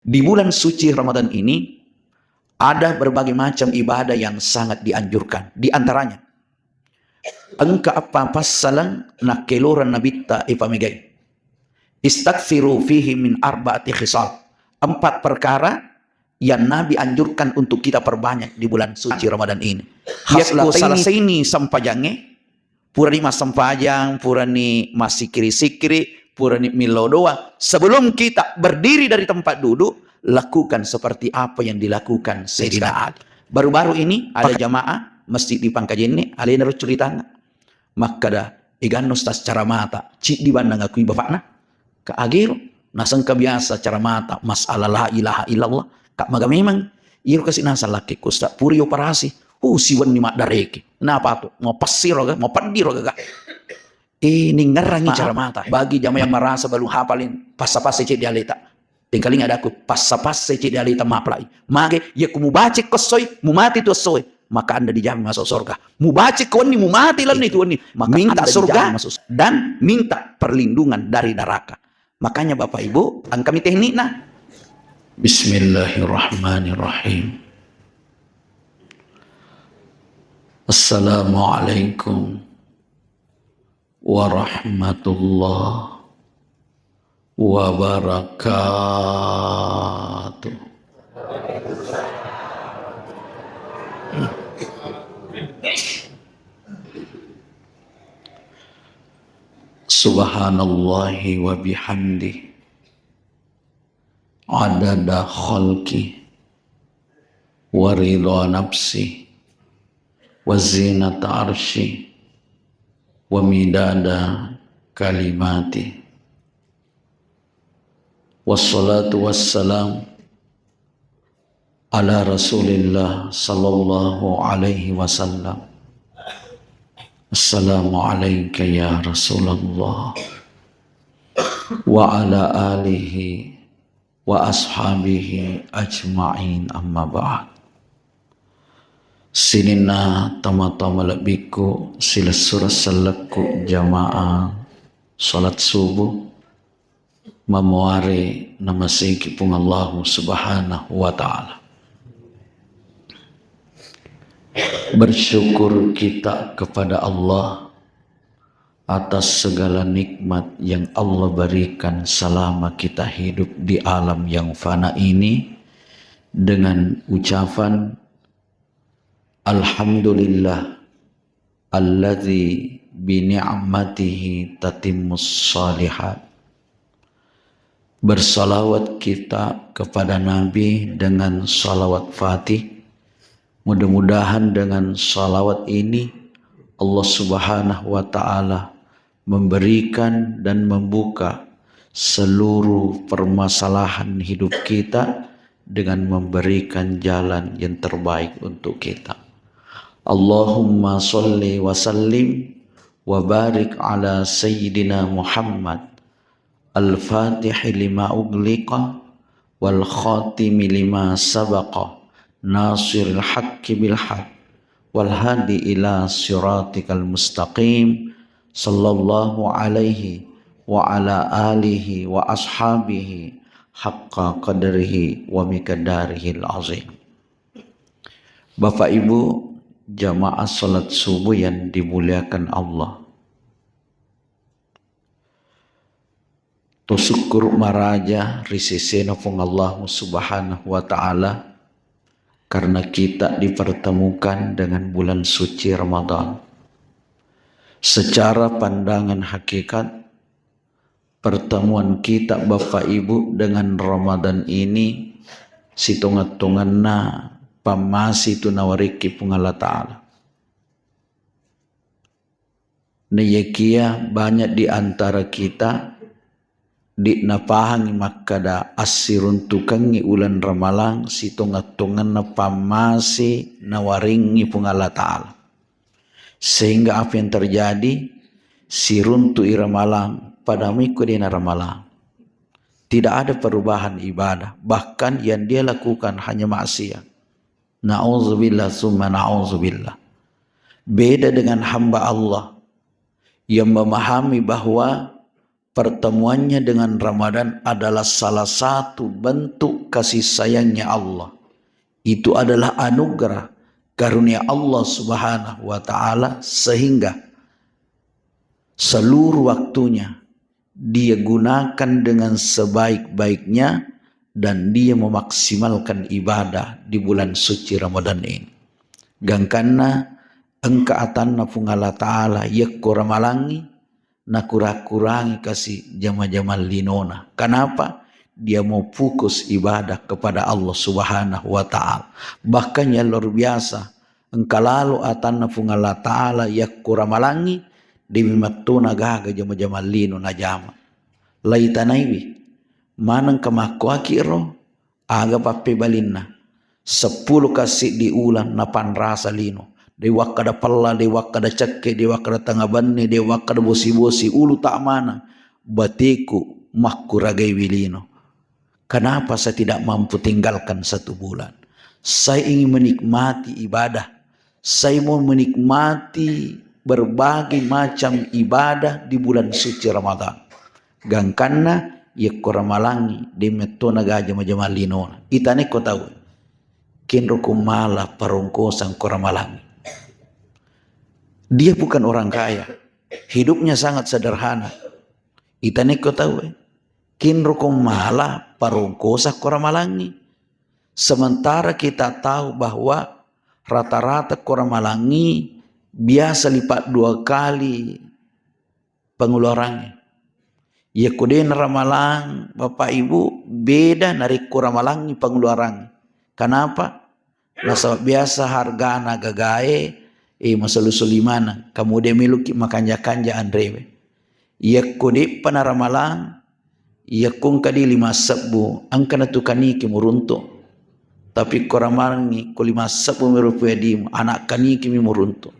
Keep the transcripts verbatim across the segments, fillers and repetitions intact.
Di bulan suci Ramadan ini, ada berbagai macam ibadah yang sangat dianjurkan. Di antaranya, engka eppa passaleng nakkeloreng Nabitta ipamegai. Istaghfiru fihi min arba'ati khisal. Empat perkara yang Nabi anjurkan untuk kita perbanyak di bulan suci Ramadan ini. Yakku selesaini sempajangnge, purani massempajang, purani massikiri-sikiri, purani millau doa. Sebelum kita berdiri dari tempat duduk, lakukan seperti apa yang dilakukan Sayyidina Ali. Baru-baru ini ada jamaah masjid di Pangkajenne, alena ro curitana. Makkada, "Eganno Ustaz caramata, ciddi bannang akui bapakna." Ka agero, nasengka biasa caramata masalah la ilaha illallah. Ka maga memang, iro kasi nasang lakkekku Ustaz, puri operasi. Uh, siwenni maddareke. Napa tu? Mau pessiro ga? Mau peddiro ga? Eh, ningerrangi caramata. Bagi jamaah yang merasa belum hafalin, passa-passa ceddi aleta. Tengkalinga adaku, passa-passa ceddi aleta mapalai. Mage, yakku mubaca ko essoi, mumati tu essoi, maka anda dijamin masuk surga. Mubaca ko wenni, mumati lenni tu wenni, maka minta surga dan minta perlindungan dari neraka. Makanya Bapak Ibu, engkami teknikna. Bismillahirrahmanirrahim. Assalamualaikum warahmatullahi wabarakatuh. Subhanallahi wa bihamdi, adada khalqi, wa ridha nafsi, wa zinata arshi, wa midada kalimati. Wassalatu wassalam ala Rasulillah sallallahu alaihi wasallam. Assalamu alaika ya Rasulullah, wa ala alihi wa ashabihi ajma'in, amma ba'd. Sininna tomatoa malebbikku, silessureng sellekku jamaah salat subuh, mamuare namaseki Puang Allahu Subhanahu wa Ta'ala. Bersyukur kita kepada Allah atas segala nikmat yang Allah berikan selama kita hidup di alam yang fana ini, dengan ucapan, "Alhamdulillah alladzi bi ni'matihi tatimmus shalihat." Bersalawat kita kepada Nabi dengan salawat Fatih. Mudah-mudahan dengan salawat ini, Allah Subhanahu wa Ta'ala memberikan dan membuka seluruh permasalahan hidup kita dengan memberikan jalan yang terbaik untuk kita. Allahumma shalli wa sallim wa barik ala Sayyidina Muhammad, al-fatihi lima ughliqa, wal khatimi lima sabaqa, nasiril haqqi bil haqq, wal hadi ila siratikal mustaqim, sallallahu alaihi wa ala alihi wa ashabihi haqqa qadrihi wa miqdarihil azim. Bapak Ibu, jamaah salat subuh yang dimuliakan Allah. To syukur maraja ri sesena Puang Allahu Subhanahu wa Ta'ala karena kita dipertemukan dengan bulan suci Ramadan. Secara pandangan hakikat, pertemuan kita Bapak Ibu dengan Ramadan ini sitonget-tongenna pammase tu nawarekki Puang Allah Ta'ala. Naiyakia banyak di antara kita di napahangi makkada assiruntukengngi uleng Ramalang sitonget-tongenna pammase nawarengngi Puang Allah Ta'ala. Sehingga apa yang terjadi? Siruntu'i Ramalang, padahal mekko dena Ramalang. Tidak ada perubahan ibadah, bahkan yang dia lakukan hanya maksiat. Na'udzubillah summa na'udzubillah. Beda dengan hamba Allah yang memahami bahwa pertemuannya dengan Ramadan adalah salah satu bentuk kasih sayangnya Allah. Itu adalah anugerah karunia Allah Subhanahu wa Ta'ala, sehingga seluruh waktunya dia gunakan dengan sebaik-baiknya dan dia memaksimalkan ibadah di bulan suci Ramadan ini. Gangkanna engka atanna Puang Allah Ta'ala, yakko ramalangi, nakurang-kurangi kasi jama-jamang linona. Kenapa? Dia mau fokus ibadah kepada Allah Subhanahu wa Ta'ala. Bahkan yang luar biasa, engka lalo atanna Puang Allah Ta'ala yakko ramalangi, demi mattona gaga jama-jamang lino najama. Laitanaiwi, maneng kamakkuaki ro, aga pappebalinna. Seppulo kassiddi uleng napanrasa lino. De wakkada pella, de wakkada cekke, de wakkada tenga benni, de wakkada bosi-bosi, ulu tak maneng. Bateku makkuragaiwi lino. Kenapa saya tidak mampu tinggalkan satu bulan? Saya ingin menikmati ibadah. Saya mau menikmati berbagai macam ibadah di bulan suci Ramadan. Gangkanna yakko ramalangi, de mettona gaga jama-jamang linona. Itanekko tau, kenro ko mala parongkosang ko ramalangi. Dia bukan orang kaya. Hidupnya sangat sederhana. Itanekko tau, kenro ko mala parongkosang ko ramalangi. Sementara kita tahu bahwa rata-rata ko ramalangi biasa lipat dua kali pengeluarannya. Yakko de ramalang, Bapak Ibu, beda narekko ramalangi pengeluarannya. Kenapa? Nasaba biasa hargana gagae, eh, maselu-selu maneng. Kemudian meloki makanja-kanja anrewe. Yakko de'pa naramalang, yakko engka di lima sebbu, engka natu kaniki muruntu. Tapi ko ramalangi, ko lima sebbu mi rupiah dimu, anak kaniki mi muruntu.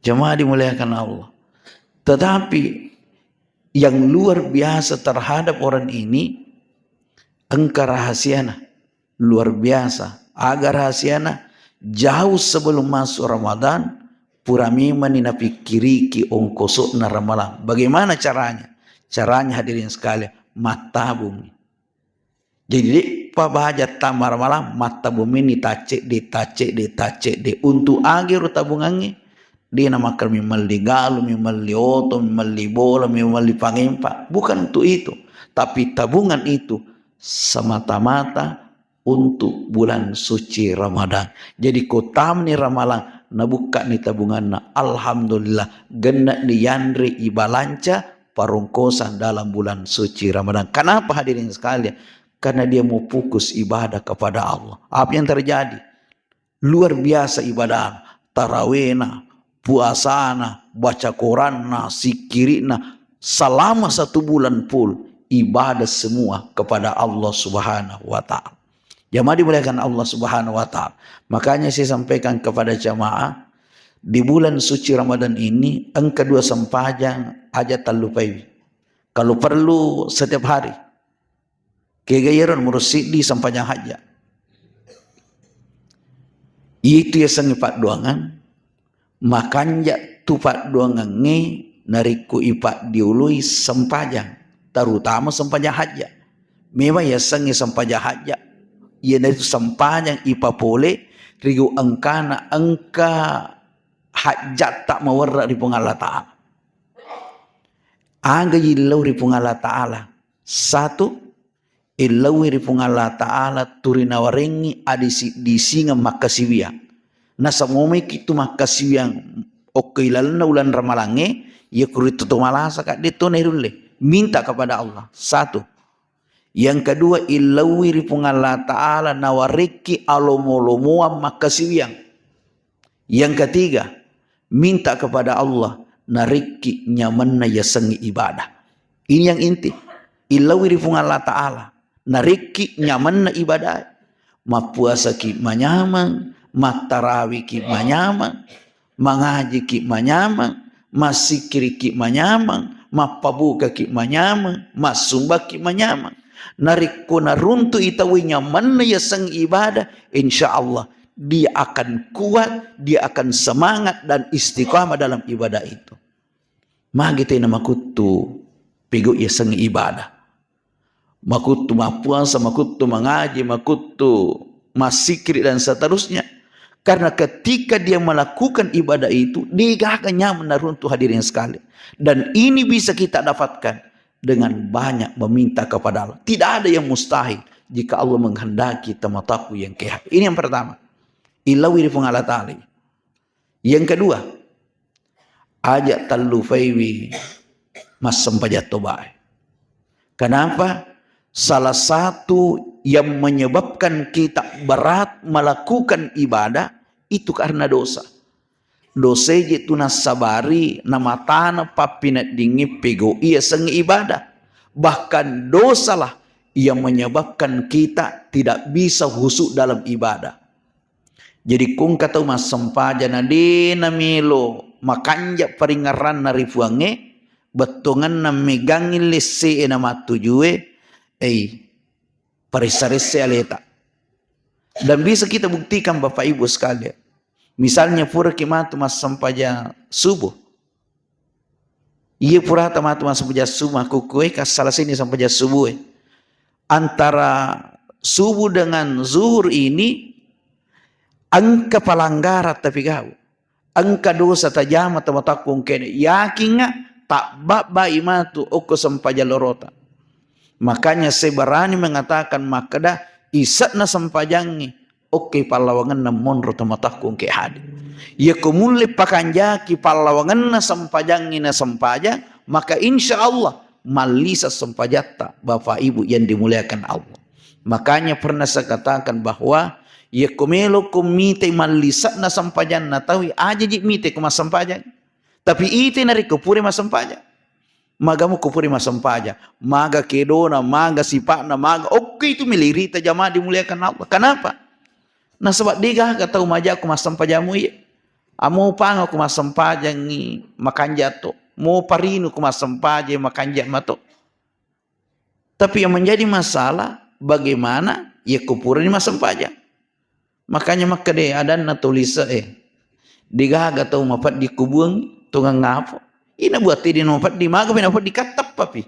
Jamaah dimuliakan Allah. Tetapi yang luar biasa terhadap orang ini, engka rahasiana. Luar biasa. Aga rahasiana? Jauh sebelum masuk Ramadan, pura memang ni napikkiriki ongkosokna ramalang. Bagaimana caranya? Caranya, hadirin sekalian, mattabung. Jadi, de'pa baja tama ramalang, mattabung meni tacedde, tacedde, tacedde. Untuk agero tabungangnge, de namakkeda mimelli galu, mimelli oto, mimelli bola, mimelli pangempa. Bukan untuk itu. Tapi tabungan itu semata-mata untuk bulan suci Ramadan. Jadi, ko tamani ramalang, nabukkani tabunganna. Alhamdulillah, genne'ni yanre ibalanca parongkosan dalam bulan suci Ramadan. Kenapa, hadirin sekalian? Karena dia mau fokus ibadah kepada Allah. Apa yang terjadi? Luar biasa ibadah, tarawena, puasana, baca Quranna, sikirina, selama satu bulan full ibadah semua kepada Allah Subhanahu wa Ta'ala. Jamaah dimuliakan Allah Subhanahu wa Ta'ala. Makanya saya sampaikan kepada jamaah, di bulan suci Ramadan ini, engka dua sempajang aja tallupai. Kalau perlu, setiap hari. Kega iyaro nomoro siddi sempajang hajja. Itu yasengnge paddoangan, makanja tu paddoangangnge narekko ipaddiului sempajang, terutama sempajang hajja. Memang yasengnge sempajang hajja, iyanaritu sempajang ipapole ri gau engkana engka hajjatta mawerre ri Puang Allah Ta'ala. Aga illau ri Puang Allah Ta'ala? Satu, illauwi ri Puang Allah Ta'ala turi nawarengngi adisi-disingeng makkasiwiang. Nasaba momeki tu makkasiwiang okko ilalenna uleng ramalangnge, iya kuritu to malasa kadde to nairulle. Minta kepada Allah. Satu. Yang kedua, illauwi ri Puang Allah Ta'ala nawarekki alomo-lomoang makkasiwiang. Yang ketiga, minta kepada Allah narekki nyamenna yasengnge ibadah. Ini yang inti. Illauwi ri Puang Allah Ta'ala narekki nyamenna ibadah. Mappuasaki manyameng, mattarawiki manyameng, mangajiki manyameng, massikkiriki manyameng, mappabukaki manyameng, massumbakki manyameng. Narekko naruntu'i tauwe nyamenna yasengnge ibadah, insya Allah dia akan kuat, dia akan semangat dan istiqamah dalam ibadah itu. Magi tena makuttu pegau' yasengnge ibadah. Makuttu mappuasa, makuttu mangaji, makuttu massikiri dan seterusnya. Karena ketika dia melakukan ibadah itu, degaga nyaman naruntu, hadirin sekalian. Dan ini bisa kita dapatkan dengan banyak meminta kepada Allah. Tidak ada yang mustahil jika Allah menghendaki tamatakku yang keha. Ini yang pertama. Ilawi di Puang Allah Ta'ala. Yang kedua, aja' tallupaiwi massempajang tobae. Kenapa? Salah satu yang menyebabkan kita berat melakukan ibadah itu karena dosa. Dosa je tu nassabari namatana pappineddingngi pegau' yasengnge ibadah. Bahkan dosalah yang menyebabkan kita tidak bisa khusyuk dalam ibadah. Jadi, ko engka tau massempajang na de' namelo makanja' paringngeranna ri Puangnge, bettuangenna megangngi lesse'e na mattujue, ei, paressa-ressa aleta. Dan bisa kita buktikan, Bapak Ibu sekalian. Misalnya, puraki matu massempajang subuh. Iya purata matu massempajang subuh, makkukkuwe, ka selesai ni sempajang subuh e. Antara subuh dengan zuhur ini engka pelanggaran tapi gau. Engka dosa tajama tamatakku engkene. Yakinga tabbabbai matu okko sempajang lorota. Makanya saya berani mengatakan makkeda ise'na sempajangnge okke pallawangenna monro tamatakku engke hadir. Yako mulle pakanjaki pallawangenna sempajangnge na sempajang, maka insya Allah mallisa sempajatta, Bapak Ibu yang dimuliakan Allah. Makanya pernah saya katakan bahwa yako meloko mite mallisa'na sempajanna tawi, aja ji mite ko massempajang. Tapi ite narekko pura massempajang. Maga muko pura massempajang, maga kedona, maga sipa'na, maga okko itu melirita jamaah dimuliakan Allah. Kenapa? Nasaba degaga tau maja' ko massempajang mu iye. Amo panga ko massempajangngi makanja' to. Mo parinu ko massempajang makanja' mato. Tapi yang menjadi masalah, bagaimana yako purani massempajang? Makanya makkeda adanna tau lise'e, degaga tau mapeddi kubuang, tongeng ngapo. Ina buat tedi mapeddi, maga pi napeddi, kattappapi.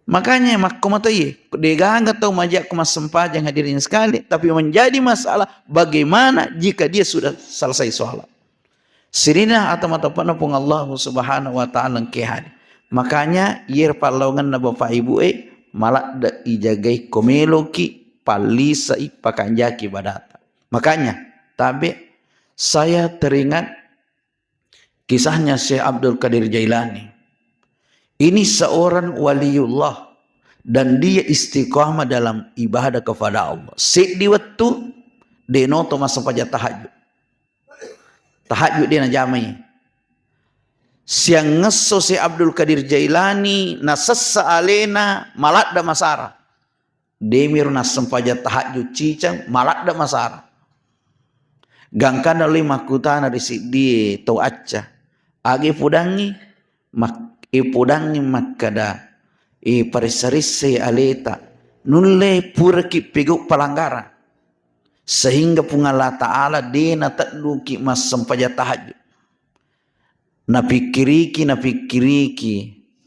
Makanya makko matoye, degaga tau maja' ko massempajang, hadirin sekali, tapi menjadi masalah bagaimana jika dia sudah selesai sholat. Sirina atau matoppana Puang Allah Subhanahu wa Ta'ala engke hadir. Makanya, iyero pallawangenna Bapak Ibu e, maladde ijagai ko meloki pallisai pakanjaki ibadata. Makanya, tabe, saya teringat kisahnya Syekh Abdul Qadir Jailani. Ini seorang waliullah dan dia istiqamah dalam ibadah kepada Allah. Seddi wettu, denoto massempajang tahajud. Tahajud de najamai. Siangngesso Syekh Abdul Qadir Jailani nasessa alena maladde masara. Demiro nassempajang tahajud cicang, maladde masara. Gangkanna le makkutana ri siddie tau acca, age pudangngi? Mak-, ipudangngi makkeda, iparessa-ressai aleta, nulle puraki pegau pelanggaran, sehingga Puang Allah Ta'ala de natedduki massempajang tahajud. Napikkiriki, napikkiriki,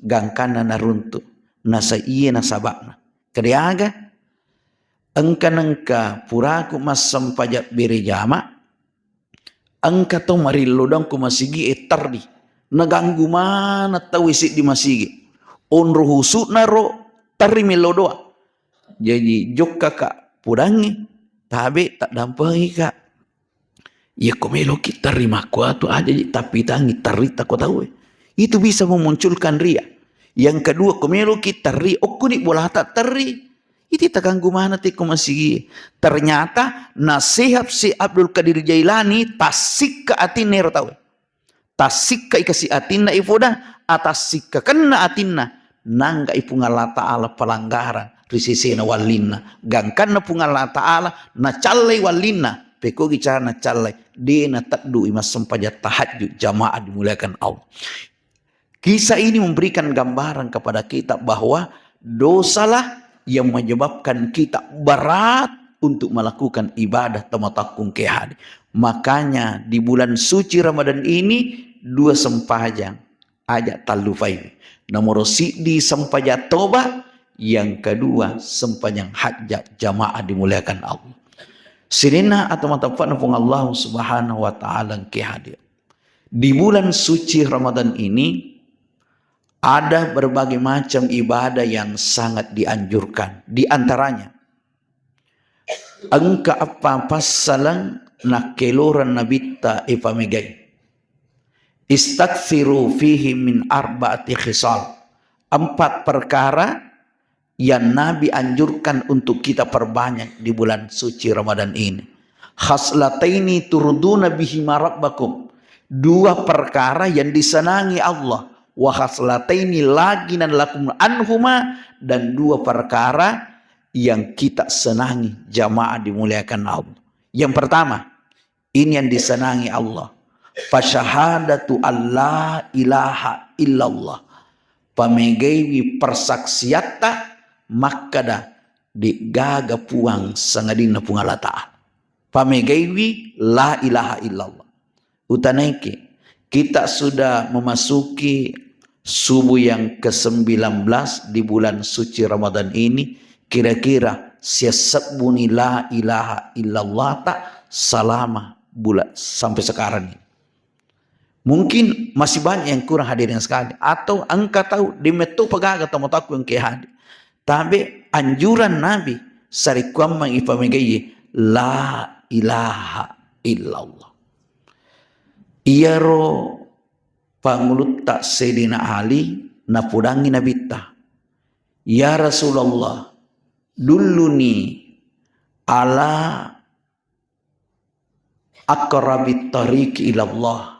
gangkanna naruntu, nasa iye nasaba'na. Kedeaga? Engka nengka puraku massempajang bere jama, engka tau marillo doang ko masigi e terri. Naganggu maneng tau e seddi masigi. Onro husukna ro terri mello doang. Jaji jokka ka pudangngi, tabe taddampengika. Iya ko meloki terri makkuatu aja ji tappitangi territa ko tau e. Itu bisa memunculkan ria. Yang kedua, ko meloki terri, okkuni bolata terri. Iti takanggu maneng ti ko masigi. Ternyata nasihat si Abdul Qadir Jailani tassikka atinna ero tau. Tassikka ikasi atinna ipoda, atassikka kenna atinna, nangga i Puang Allah Ta'ala pelanggaran ri sesena wallinna. Gangkanna Puang Allah Ta'ala nacallai wallinna, pekogi cara nacallai, de nateddu i massempajang tahajud jamaah dimuliakan Allah. Kisah ini memberikan gambaran kepada kita bahwa dosalah yang menyebabkan kita berat untuk melakukan ibadah tamatakku engke hadir. Makanya di bulan suci Ramadan ini dua sempajang. aja tallupai. Nomoro siddi sempajang toba, yang kedua sempajang hajat jamaah dimuliakan Allah. Sininna atau matapana Puang Allah Subhanahu wa Ta'ala engke hadir. Di bulan suci Ramadan ini, ada berbagai macam ibadah yang sangat dianjurkan. Di antaranya, engka eppa passaleng nakkeloreng Nabitta ipamegai. Istaksiru fihi min arba'ati khisal. Empat perkara yang Nabi anjurkan untuk kita perbanyak di bulan suci Ramadan ini. Khaslataini turduna bihima rabbakum. Dua perkara yang disenangi Allah. Wa khaslataini la ghinan lakum anhuma, dan dua perkara yang kita senangi, jamaah dimuliakan Allah. Yang pertama, ini yang disenangi Allah. Fasyahadatu alla ilaha illallah. Pamegaiwi persaksiatta makkada de'gaga puang sangadinna Puang Allah Ta'ala. Pamegaiwi la ilaha illallah. Utanaiki, kita sudah memasuki subuh yang kesembilan belas di bulan suci Ramadan ini. Kira-kira siassebbuni la ilaha illallah tak selama bulan sampai sekarang ini? Mungkin masih banyak yang kurang hadirin sekali, atau engka tau demetto pagaga tau mataku yang ke hadir. Tabe anjuran Nabi sarikuammang ipamegai la ilaha illallah. Iyaro pangulutta Sayyidina Ali napodangi Nabitta, "Ya Rasulullah, dulluni ala aqrabit tariq ilallah."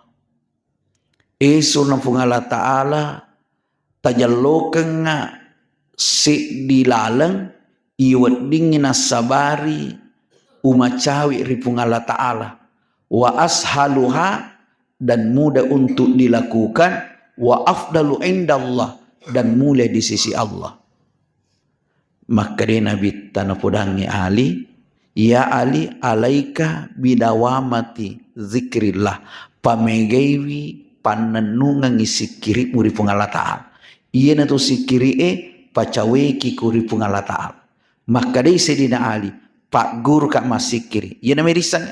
Esu na Puang Allah Ta'ala, tajallokengnga seddi laleng iweddingngi nassabari umacawi ri Puang Allah Ta'ala. Wa ashaluha, dan mudah untuk dilakukan, wa afdalu indallah, dan mulia di sisi Allah. Makkeda Nabitta napodangngi Ali, "Ya Ali, alaika bidawamati zikrillah." Pamegaiwi pannennungengngi sikkirimu ri Puang Allah Ta'ala. Iyanatu sikkiri'e pacaweki ku ri Puang Allah Ta'ala. Makkedai Sayyidina Ali, "Pagguruka massikkiri." Iyana merisseng.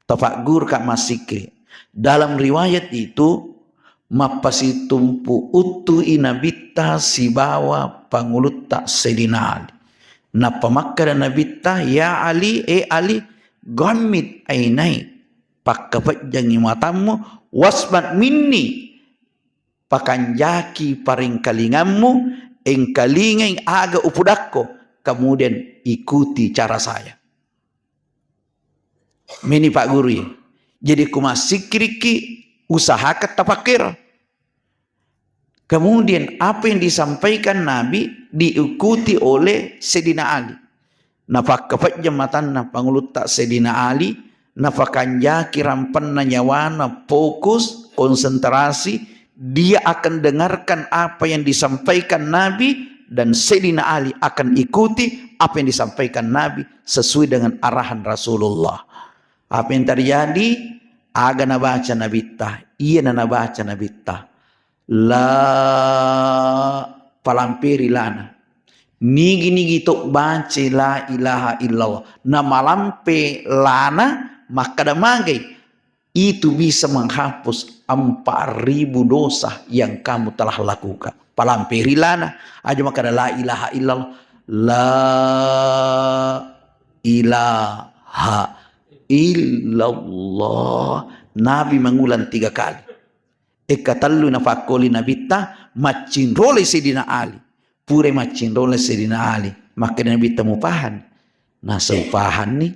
Tapagguruka massikkiri. Dalam riwayat itu, mappasitumpu uttui Nabitta sibawa pangulutta Sayyidina Ali. Nappa makkeda Nabitta, "Ya Ali, e Ali, ghammid ainai, pakkapejjangi matammu, wasmat minni, pakanjaki paringkalingammu, engkalingai aga upudakko, kemudian ikuti cara saya." Meni Pak Guru ya. Jadi ku massikkiriki, usahakan tapakkero. Kemudian apa yang disampaikan Nabi diikuti oleh Sayyidina Ali. Napakkapejjang matanna pangulutta Sayyidina Ali, napakanjaki rampenna nyawana, fokus, konsentrasi, dia akan dengarkan apa yang disampaikan Nabi, dan Sayyidina Ali akan ikuti apa yang disampaikan Nabi sesuai dengan arahan Rasulullah. Apa yang terjadi? Aga nabaca Nabitta, iya na nabaca Nabitta. La, palamperi lana. Nigi-nigi to baca la ilaha illallah, namalampe lana, makkeda magai, itu bisa menghapus empat ribu dosa yang kamu telah lakukan. Palamperi lana, aja makkeda la ilaha illallah. La ilaha illallah. Nabi mengulang tiga kali. Ekka tellu napakkoli Nabitta, maccinrole Sayyidina Ali. Pura maccinrole Sayyidina Ali. Makkeda Nabitta, "Mupahan?" Nasa upahanni.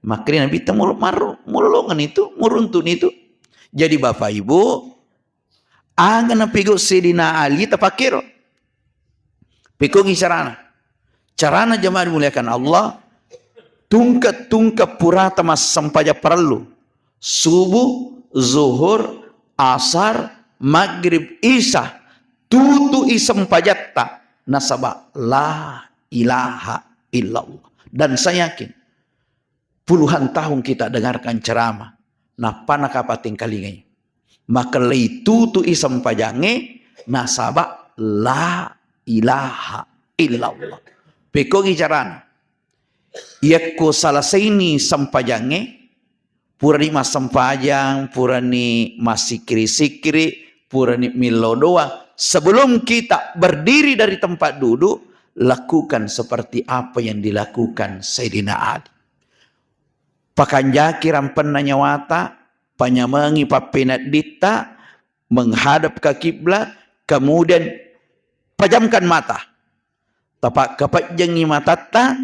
Makkeda Nabitta, "Mul-, marru-, mulolongan itu, muruntuk itu." Jadi Bapak Ibu, aga napigau Sayyidina Ali tapakkero. Pekongi carana. Carana jamaah dimuliakan Allah, tungke-tungke purata massempajang parellu. Subuh, zuhur, asar, maghrib, isya. Tutui sempajatta. Nasaba la ilaha illallah. Dan saya yakin, puluhan tahun kita dengarkan ceramah. Nappana kapatengkalingai. Maka leitutui sempajangnge nasaba la ilaha illallah. Pekkogi carana. Yakko salasaini sempajangnge, purani massempajang, purani massikiri-sikiri, purani millau doa, sebelum kita berdiri dari tempat duduk, lakukan seperti apa yang dilakukan Sayyidina Ali. Pakanjaki rampenna nyawata, panyamengi pappenedditta, menghadap ke kiblat, kemudian pejamkan mata. Tapakkapejjengi matatta,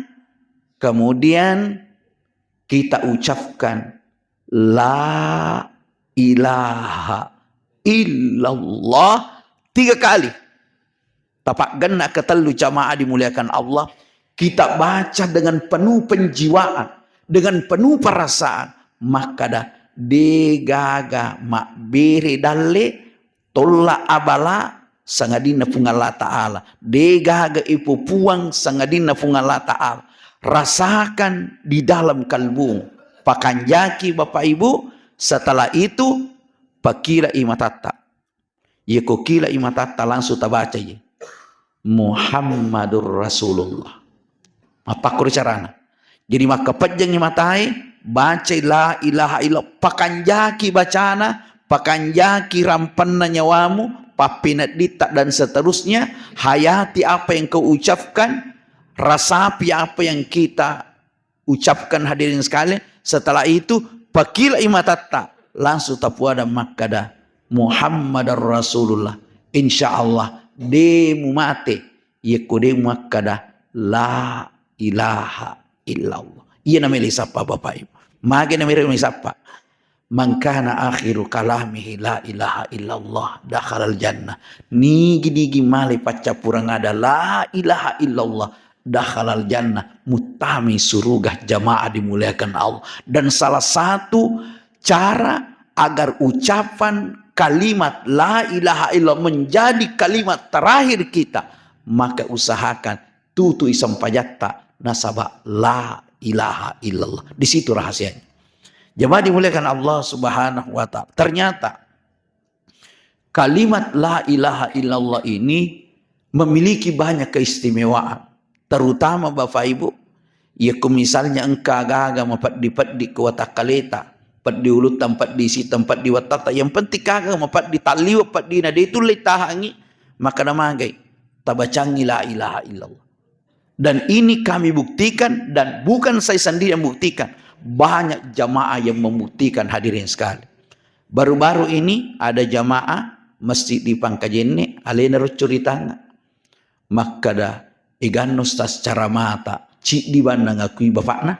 kemudian kita ucapkan la ilaha illallah tiga kali. Tapaggenna ketellu jamaah dimuliakan Allah, kita baca dengan penuh penjiwaan, dengan penuh perasaan. Makkada, degaga mabbere dalle, tolla abala sangadinna Puang Allah Ta'ala. Degaga ipupuang sangadinna Puang Allah Ta'ala. Rasakan di dalam kalbumu. Pakanjaki Bapak Ibu, setelah itu pakilai matatta. Yeko kilai matatta langsung tabaca ye. Muhammadur Rasulullah. Mappakkoro carana. Jadi makkapejjengi matae, bacai la ilaha illallah, pakanjaki bacana, pakanjaki rampenna nyawamu, pappinedditta dan seterusnya, hayati apa yang kau ucapkan, rasapi apa yang kita ucapkan hadirin sekalian. Setelah itu, pakilai matatta, langsung tapuada makkada, Muhammadar Rasulullah. Insya Allah, de mumate, yekko de muakkada, la ilaha illallah. Iya namele sappa Bapak Ibu. Mage namele sappa. Man kana akhiru kalamihi la ilaha illallah dakhalal jannah. Nigi-nigi male paccappureng ada la ilaha illallah dakhalal jannah, muttami suruga jamaah dimuliakan Allah. Dan salah satu cara agar ucapan kalimat la ilaha illallah menjadi kalimat terakhir kita, maka usahakan tutui sempajatta nasaba la ilaha illallah. Di situ rahasianya. Jamaah dimuliakan Allah Subhanahu wa Ta'ala. Ternyata kalimat la ilaha illallah ini memiliki banyak keistimewaan. Terutama Bapak Ibu, yekko misalnya engka aga-aga mapeddi-peddi ko watakkaleta, peddi ulutta, peddi sita, peddi wattatta, yang penting kaga mapeddi talliwe peddina de tulle tahangi, maka namagai tabacangi la ilaha illallah. Dan ini kami buktikan, dan bukan saya sendiri yang buktikan. Banyak jamaah yang membuktikan, hadirin sekali. Baru-baru ini ada jamaah masjid di Pangkajenne, alena ro curitana. Makkada, "Eganno Ustaz caramata, ciddi bannang akui bapakna."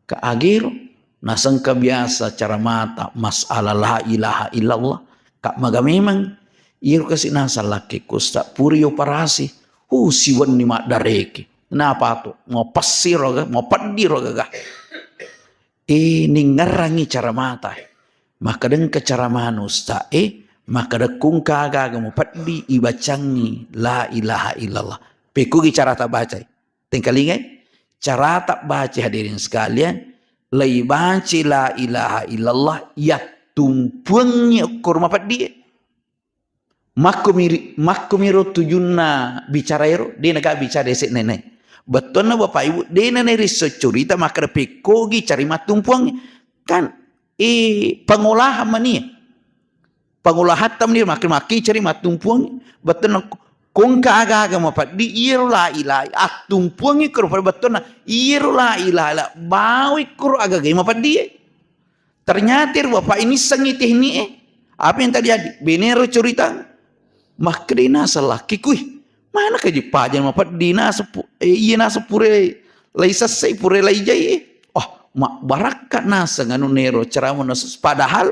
Ka agero, nasengka biasa caramata masalah la ilaha illallah. Ka maga memang, iyaro kasi naseng lakkekku, Ustaz, puri operasi. Uh, siwenni maddareke. Napa tu? Mau pessiro ga, mau peddiro ga. Eh, ningerrangi caramata. Maka dengka caramanu, Ustaz, eh, maka dekkung kaga mau peddi ibacangi la ilaha illallah. Pekkugi carata bacai. Tengkalingai, carata baca hadirin sekalian, laibaci la ilaha illallah, yattumpuangngi okko rumah peddi. Makkumiri-, makkumiro tujunna bicara ero, de naga bicara ese nenai. Bettuanna Bapak Ibu, de nanai risso curita makkeda pekkogi cari mattumpuangngi. Kan, eh, pengolahan mani. Pangolahatta meni makke-makke cari mattumpuang. Bettuanna kongka aga-aga mapeddi iyaro la ilaha, attumpuangngi koro pada bettuanna iyaro la ilaha illa, bawi koro aga-aga mapeddi e. Ternyata ro bapak ini sengi teknik e. Apa yang terjadi? Benero cerita. Makkeda naseng lakkekku, "Mana kaji pajang mapeddi naseng pu-, eh, iya naseng pure lai sessai, pure lai jai e." Oh, ma-, barakka naseng anu nero ceramah nasus. Padahal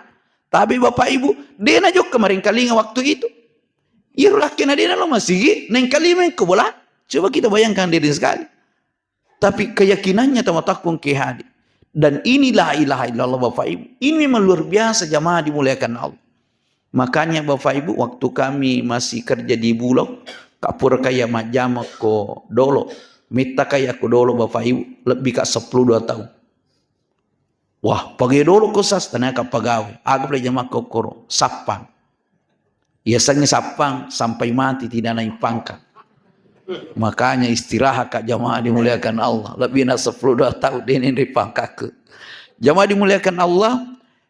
Tapi Bapak Ibu, de najokka marengkalinga waktu itu. Iyaro lakkena de nalo masigi, nengkalinga ko bola. Coba kita bayangkan diri sekali. Tapi keyakinannya tamatakku engke hadir. Dan ini la ilaha illallah Bapak Ibu. Ini memang luar biasa jamaah dimuliakan Allah. Makanya Bapak Ibu, waktu kami masih kerja di Bulog, Kak Pur kaya majjama ko dolo. Metta kaya ko dolo Bapak Ibu, lebih Kak sepuluh dua tahun. Wah, pagawe dolo ko sas, tania ka pagawe. Aga pale jama kokkoro, sappang. Yasengnge sappang, sampai mati tidak naik pangkat. Makanya istirahat, Kak, jamaah dimuliakan Allah. Lebih na sepuluh dua tahun dia ini pangkatku. Jamaah dimuliakan Allah,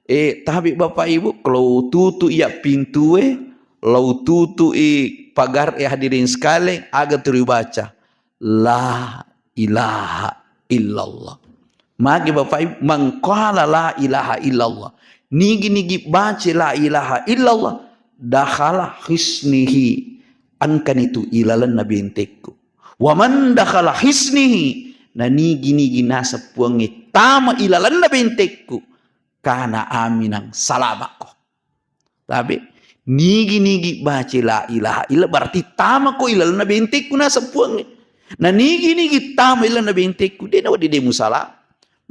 eh, tabe Bapak Ibu, kalau tutu iya pintue, lau tutu i pagar, eh, hadirin sekalian, aga turu baca. La ilaha illallah. Magi Bapak Ibu, man qala la ilaha illallah. Nigi-nigi baca la ilaha illallah, dakhala hisnihi. Engkani tu ilalenna bentekku. Wa man dakhala hisnihi, na nigi-nigi naseng Puangnge tama ilalenna bentekku, kana aminan, salamakko. Tabe, nigi-nigi baca la ilaha illa, berarti tama ko ilalenna bentekku naseng Puangnge. Na nigi-nigi tama ilalenna bentekku, de nawedding de musala.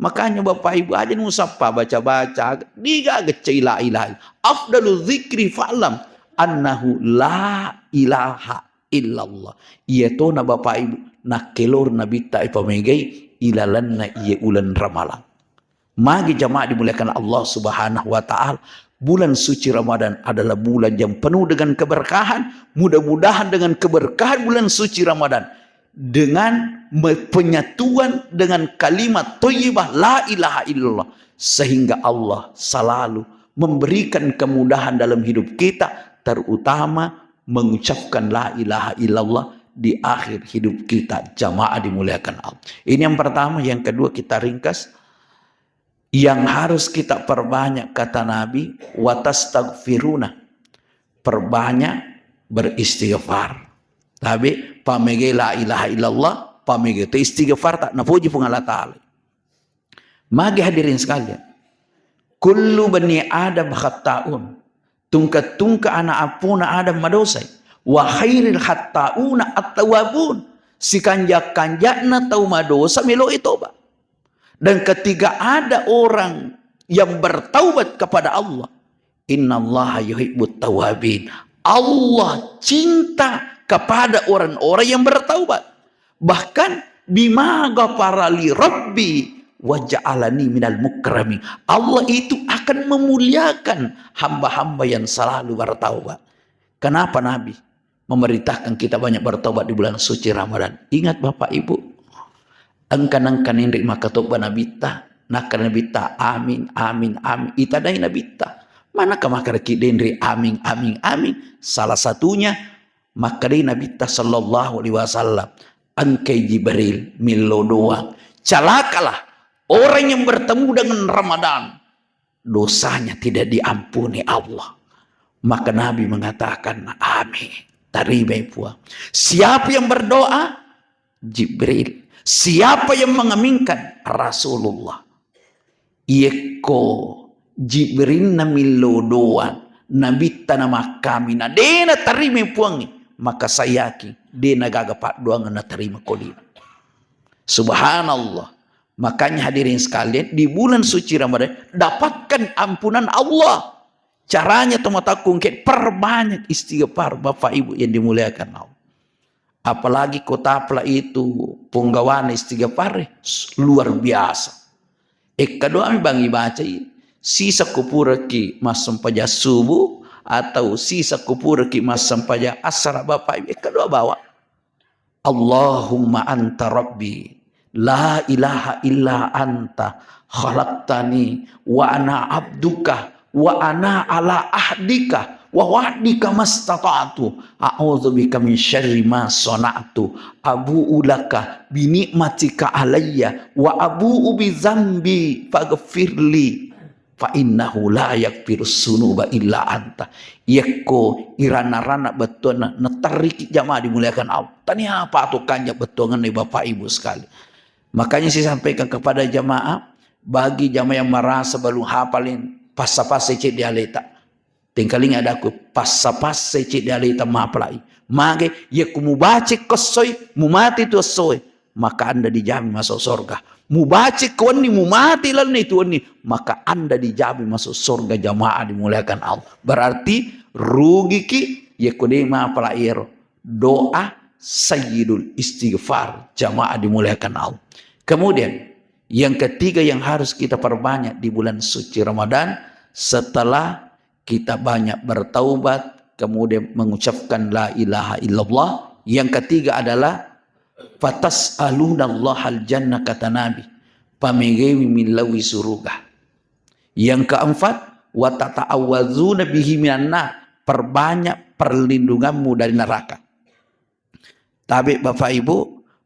Makanya Bapak Ibu, aja nusappa baca-baca, diga gecce la ilaha illa. Afdalu dzikri fa'lam annahu la ilaha illallah. Iya tona Bapak Ibu, nakkelor Nabitta ipamegai ilalenna iye uleng Ramalang. Magi jamaah dimuliakan Allah Subhanahu wa Ta'ala, bulan suci Ramadan adalah bulan yang penuh dengan keberkahan. Mudah-mudahan dengan keberkahan bulan suci Ramadan, dengan me-, penyatuan dengan kalimat thayyibah la ilaha illallah, sehingga Allah selalu memberikan kemudahan dalam hidup kita, terutama mengucapkan la ilaha illallah di akhir hidup kita, jamaah dimuliakan Allah. Ini yang pertama. Yang kedua, kita ringkas, yang harus kita perbanyak, kata Nabi, "Wa tastaghfiruna." Perbanyak beristighfar. Tabe, pamege la ilaha illallah, pamege te istighfar, tak napuji Puang Allah Ta'ala. Magi hadirin sekalian, kullu bani Adam khatta'un. Tungke-tungke anak apuna Adam madosai. Wa khairil khatta'una at-tawwabun. Sikanja-kanjana tau madosa meloi toba. Dan ketika ada orang yang bertaubat kepada Allah, innallaha yuhibbut tawwabin. Allah cinta kepada orang-orang yang bertaubat. Bahkan, "Bima ghafara li rabbi wa ja'alani minal mukramin." Allah itu akan memuliakan hamba-hamba yang selalu bertaubat. Kenapa Nabi memerintahkan kita banyak bertobat di bulan suci Ramadan? Ingat Bapak Ibu, engka nengka ninri makkatobba Nabitta, nakkeda Nabitta, "Amin, amin, amin." Itadai Nabitta, "Manakah makkeda ki denri amin, amin, amin?" Salah satunya, makkedai Nabitta sallallahu alaihi wasallam, "Engkai Jibril, millo doang. Celakalah orang yang bertemu dengan Ramadan, dosanya tidak diampuni Allah." Maka Nabi mengatakan, "Amin. Tarimai Puang." Siapa yang berdoa? Jibril. Siapa yang mengaminkan? Rasulullah. Iyekko Jibril namillo doang, Nabitta namakkamina, de natarima Puangnge, maka saya yakin de nagaga paddoangeng natarima ko lino. Subhanallah. Makanya hadirin sekalian, di bulan suci Ramadan, dapatkan ampunan Allah. Caranya, tomatoakku engke, perbanyak istighfar, Bapak Ibu yang dimuliakan Allah. Apalagi ko tapla itu punggawana istighfar, luar biasa. Ekka doa mi bangi bacai, sisa kupuraki massempajang subuh atau sisa kupuraki massempajang assara, Bapak Ibu, ekka doa bawa. Allahumma anta rabbi, la ilaha illa anta, khalaqtani wa ana abduka, wa ana ala ahdika wa wa'dika mastata'tu, a'udzubika min syarri ma sana'tu, abu'u laka bi ni'matika alayya wa abu'u bi dzambi faghfirli, fa innahu la yaghfirus dzunuba illa anta. Iyekko irana-rana bettuanna naterriki, jamaah dimuliakan Allah. Tania apa tu kanja bettuangenna, Bapak Ibu sekali. Makanya saya sampaikan kepada jamaah, bagi jamaah yang merasa belum hafalin, passa-passa ceddi aleta. Tengkalinga adaku, passa-passa ceddi aleta mapalai. Mage, iyekko mubaca ko essoi, mumati tu essoe, maka Anda dijamin masuk surga. Mubaca ko wenni, mumati lalenna itu wenni, maka Anda dijamin masuk surga, jamaah dimuliakan Allah. Berarti rugiki iyekko de mapalai ero. Doa sayyidul istighfar, jamaah dimuliakan Allah. Kemudian, Yang ketiga yang harus kita perbanyak di bulan suci Ramadan, setelah kita banyak bertaubat, kemudian mengucapkan la ilaha illallah. Yang ketiga adalah, "Fatas'alunallahal jannah," kata Nabi, "Pamegaiwi millauwi suruga." Yang keempat, "Wa tata'awwadzuna bihi minan nar," perbanyak perlindunganmu dari neraka. Tabe Bapak Ibu,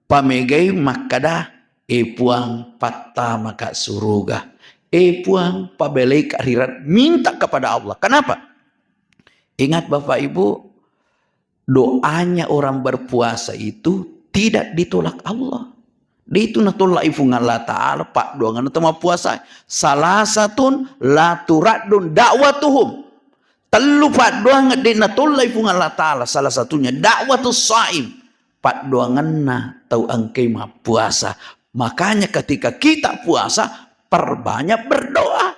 pamegai makkada, "E Puang, pattamaka suruga. E Puang, pabelaika riran." Minta kepada Allah. Kenapa? Ingat Bapak Ibu, doanya orang berpuasa itu tidak ditolak Allah. Itu natolak Puang Allah Ta'ala, paddoanganna to mappuasa. Salasatun la turaddun da'watuhum. Tellu paddoangeng de natollai Puang Allah Ta'ala, salah satunya da'watus shaim, paddoangenna tau engkai mappuasa. Makanya ketika kita puasa, perbanyak berdoa.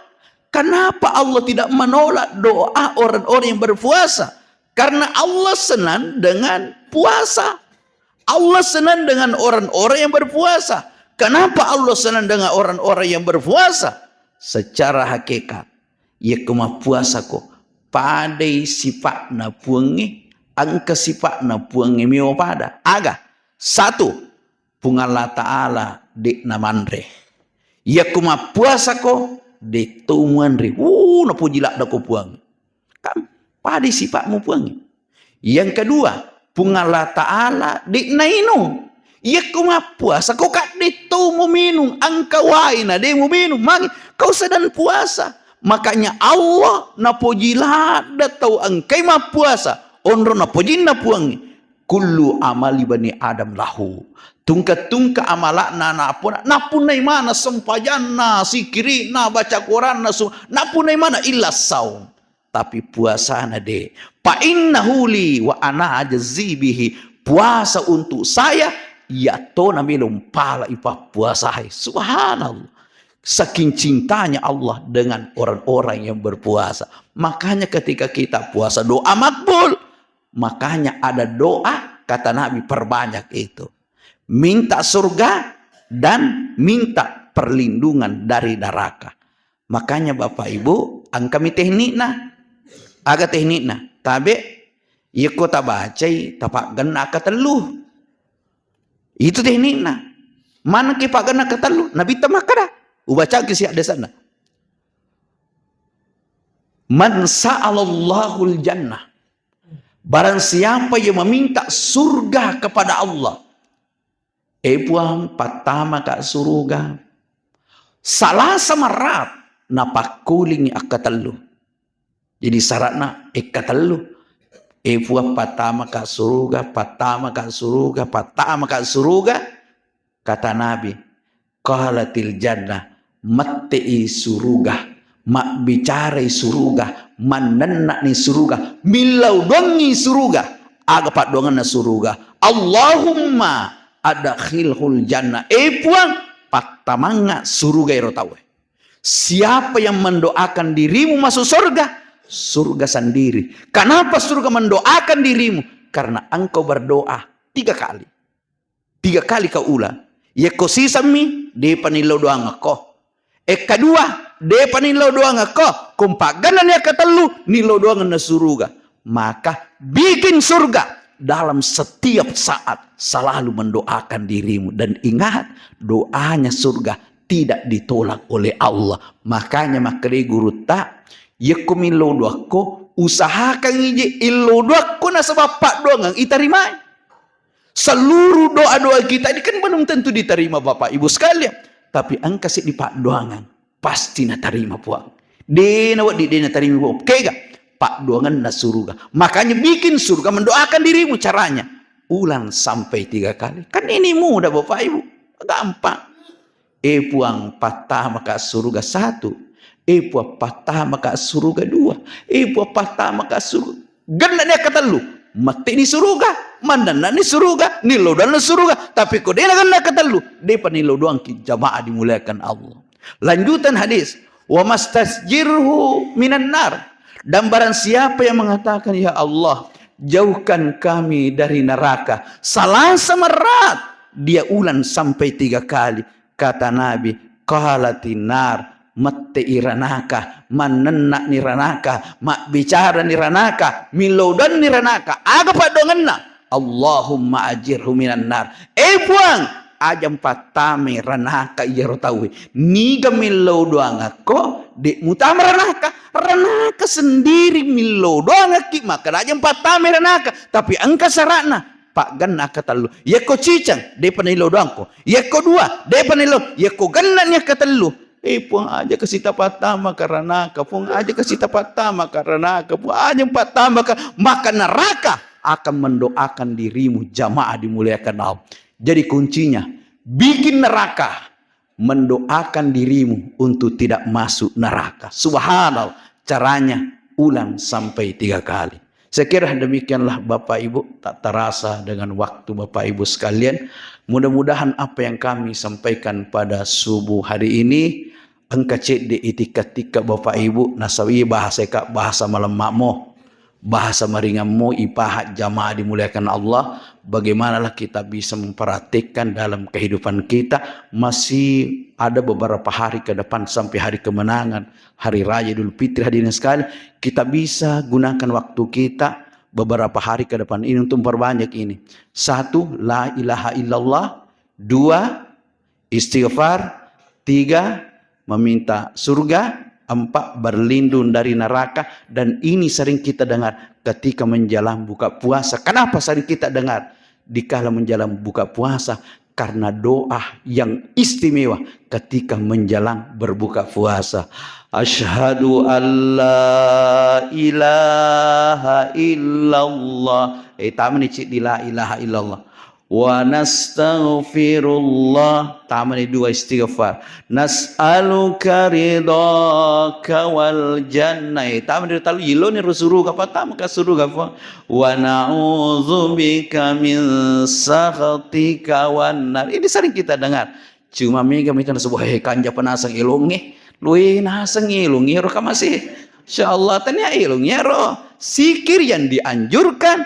Kenapa Allah tidak menolak doa orang-orang yang berpuasa? Karena Allah senang dengan puasa. Allah senang dengan orang-orang yang berpuasa. Kenapa Allah senang dengan orang-orang yang berpuasa? Secara hakikat, yakko mappuasako, padai sipa'na Puangnge, engka sipa'na Puangnge mewa pada. Aga? Satu, Puang Allah Ta'ala de'na manre. Yakko mappuasako, de to muanre. Uh, napoji laddako Puang. Kan padai sipa'mu Puang. Yang kedua, Puang Allah Ta'ala de nainung. Yakko mappuasako, kadde to muminung, engka wae na de muminung, magi kau sedang puasa. Makanya Allah napoji ladda tau engkai mappuasa, onro napojinna Puang. "Kullu amali bani Adam lahu." Tungka-tungka amala'na ana Puang, napunnai mana sempajanna, sikiri'na, baca Quranna, su-, napunnai mana illa saum. Tapi puasana de. "Fa innahu li wa ana ajzi bihi." Puasa untuk saya, iya tona melo mpalai pappuasai. Subhanallah. Saking cintanya Allah dengan orang-orang yang berpuasa. Makanya ketika kita puasa, doa makbul. Makanya ada doa, kata Nabi, perbanyak itu. Minta surga dan minta perlindungan dari neraka. Makanya Bapak Ibu, engkami teknikna. Aga teknikna? Tabe, yakko tabacai, tapaggenna akkatellu. Itu teknikna. Manengki paggenna akkatellu? Nabitta makkada, ubacangki siaddesanna. "Man sa'alallahul jannah." Barang siapa yang meminta surga kepada Allah, "E Puang, pattamaka suruga." Salasa marat, napakkulingi akkatellu. Jadi syaratna ekkatellu. "E Puang, pattamaka suruga, pattamaka suruga, pattamaka suruga." Kata Nabi, "Qalatil jannah," mette'i suruga, mabbicarai suruga, mannenna'ni suruga, millau doangngi suruga. Aga paddoangenna suruga? "Allahumma adkhilhul jannah." E Puang, pattamangnga suruga ero tauwe. Siapa yang mendoakan dirimu masuk surga, surga sendiri. Kenapa surga mendoakan dirimu? Karena engkau berdoa tiga kali. Tiga kali kau ulang. Yekko sisemmi, depa nillau doangekko. Ekka dua, depa nillau doangekko. Ko mpaggennani ekka tellu, nillau doangenna suruga. Maka bikin surga dalam setiap saat, selalu mendoakan dirimu. Dan ingat, doanya surga tidak ditolak oleh Allah. Makanya makkeda gurutta, yekko millau doakko, usahakan ije illau doakko nasaba paddoangeng itarimai. Seluruh doa-doa kita ini kan belum tentu diterima, Bapak Ibu sekalian. Tapi engka seddi paddoangeng, pasti natarima Puang. De nawedding de natarima Puang. Kega? Paddoangenna suruga. Makanya bikin surga mendoakan dirimu caranya. Ulang sampai tiga kali. Kan ini mudah, Bapak Ibu. Gampang. E Puang, pattamaka suruga satu. E Puang, pattamaka suruga dua. E Puang, pattamaka suruga. Gennani ekka tellu. Mette'ni suruga, mannenna'ni suruga, nillau doanna suruga. Tapi ko de nagenna ekka tellu, depa nillau doangki, jamaah dimuliakan Allah. Lanjutan hadis, "Wa mastasjirhu minan nar." Dan barang siapa yang mengatakan, "Ya Allah, jauhkan kami dari neraka," salasa marat, dia ulang sampai tiga kali. Kata Nabi, Qalatin nar, mette'i ranaka, mannenna'ni ranaka, mabbicarani ranaka, millau doanni ranaka. Aga paddoangenna? Allahumma ajirhu minan nar. Eh Puang, aja mpattamai ranaka iyaro tauwe. Niga millau doangakko, de' mutama ranaka. Ranaka sendiri millau doangakki, makkeda aja mpattamai ranaka. Tapi engka sara'na, pagganna akkatellu. Yakko ciceng, de'pa naillau doangko. Yakko dua, de'pa naillau. Yakko genna'ni akkatellu, eh Puang, aja kasi tapattama karanaka, Puang, aja kasi tapattama karanaka, Puang, aja mpattama ka-, maka neraka akan mendoakan dirimu, jamaah dimuliakan Allah. Jadi kuncinya, bikin neraka mendoakan dirimu untuk tidak masuk neraka. Subhanallah, caranya ulang sampai tiga kali. Saya kira demikianlah Bapak Ibu, tak terasa dengan waktu Bapak Ibu sekalian. Mudah-mudahan apa yang kami sampaikan pada subuh hari ini engka cedde itikka-tikka Bapak Ibu, nasaba iya bahasa ka, bahasa malemma'mo, bahasa maringammo, ipaha jamaah dimuliakan Allah, bagaimanalah kita bisa mempraktikkan dalam kehidupan kita. Masih ada beberapa hari ke depan sampai hari kemenangan, hari raya Idul Fitri, hadirin sekalian, kita bisa gunakan waktu kita beberapa hari ke depan ini untuk memperbanyak ini. Satu, la ilaha illallah. Dua, istighfar. Tiga, meminta surga. Empat, berlindung dari neraka. Dan ini sering kita dengar ketika menjelang buka puasa. Kenapa sering kita dengar? Dikala menjelang buka puasa, karena doa yang istimewa ketika menjelang berbuka puasa. Asyhadu an la ilaha illallah. Eh, tamani cedde la ilaha illallah. Wa nastaghfirullah. Tamani dua istighfar. Nas'aluka ridhaka wal jannah. Eh, tamani dua tellu, yelloni ro suruga, pattama ka suruga, Puang. Wa na'udzubika min sakhatika wan nar. Ini sering kita dengar. Cuma mega mita nasaba, "He, kanja pa naseng elongnge." Luwe naseng elongnge ro ka masih. Insyaallah, tania elongnge ro. Zikir yang dianjurkan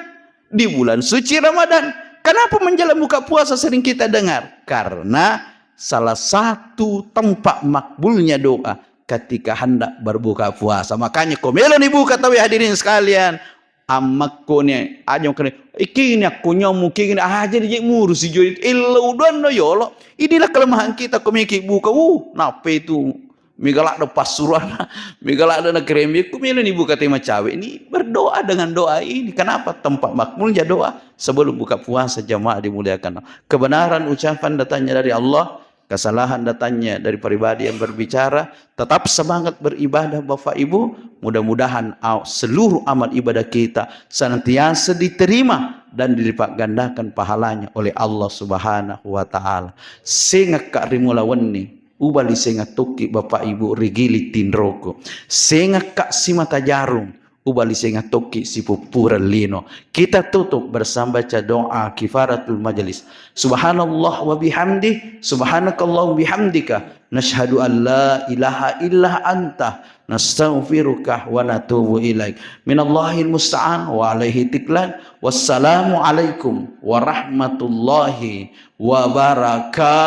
di bulan suci Ramadan. Kenapa menjelang buka puasa sering kita dengar? Karena salah satu tempat makbulnya doa ketika hendak berbuka puasa. Makanya ko meloni buka tauwe, hadirin sekalian, ammakko ni aja makkeda, "Iki ni akko nyamu, iki ni aja ni je murusi joi." Illa uduanno yolo. Inilah kelemahan kita ko meki buka. Uh, nape itu? Mega ladde passuruanna, mega ladde na kremi, ku melo ni buka tema cawe ini. Berdoa dengan doa ini. Kenapa? Tempat makbulnya doa sebelum buka puasa, jamaah dimuliakan. Kebenaran ucapan datangnya dari Allah, kesalahan datangnya dari pribadi yang berbicara. Tetap semangat beribadah, Bapak Ibu. Mudah-mudahan a-, seluruh amal ibadah kita senantiasa diterima dan dilipat gandakan pahalanya oleh Allah Subhanahu wa Ta'ala. Sengakka rimula wenni, uba lisenga tokki Bapak Ibu ri gili tinroko. Sengakka simata jarung, uba lisenga tokki sipuppureng lino. Kita tutup bersama baca doa kifaratul majelis. Subhanallah wa bihamdi, subhanakallah wa bihamdika, nashhadu an la ilaha illa anta, nastaghfiruka wa natubu ilaik. Minallahil musta'an wa alaihi tiklan. Wassalamualaikum warahmatullahi wabarakatuh.